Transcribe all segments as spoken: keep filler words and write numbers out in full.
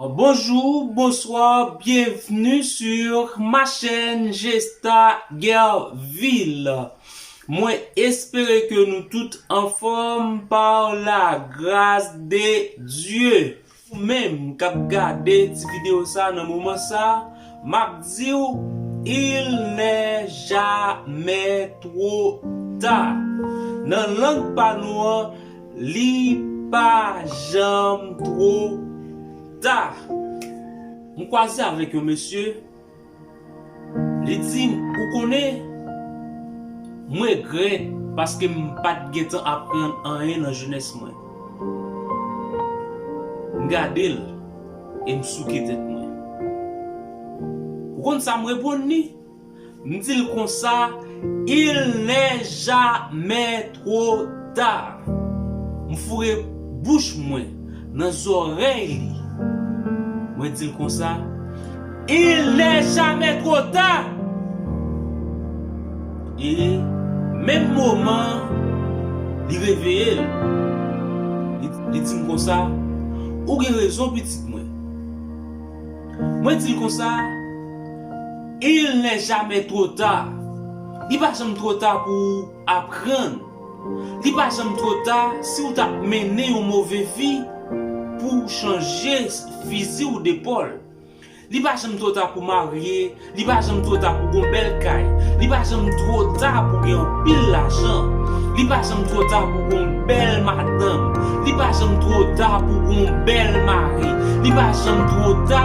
Bonjour, bonsoir, bienvenue sur ma chaîne Gesta Guerville. Mwen espere ke nou tout anfòm par la grâce de Dieu. Ou menm k ap gade ti videyo sa nan moman sa, m ap di w, il n'est jamais trop tard. Nan lang pa nou an, li pa janm twò ta. M kwaze avèk yon mesye, li di m, ou konnen, m regrèt paske m pa t gentan aprann anyen nan jenès mwen. M gade l e m souke tèt mwen. Ou konn sa m reponn li? M di l konsa, il n'est jamais trop tard. M foure bouch mwen nan zòrèy li. Mwen di l konsa, il n'est jamais trop tard. E menm moman, li reveye l. Li, li di m konsa, ou gen rezon, pitit mwen. Mwen di l konsa, il n'est jamais trop tard. Li pa janm twò ta pou w aprann. Li pa janm twò ta si w t ap mennen yon move vi pou w chanje fizi w de pòl. Li pa janm twò ta pou w marye. Li pa janm twò ta pou w gon bèl kay. Li pa janm twò ta pou w gen anpil lajan. Li pa janm twò ta pou w gon bèl madanm. Li pa janm twò ta pou w gon bèl mari. Li pa janm twò ta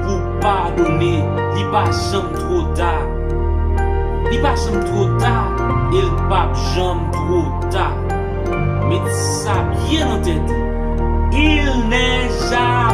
pou w padone. Li pa janm twò ta. Li pa janm twò ta e l p ap janm twò ta. Met sa byen nan tèt ou. Il n'est jamais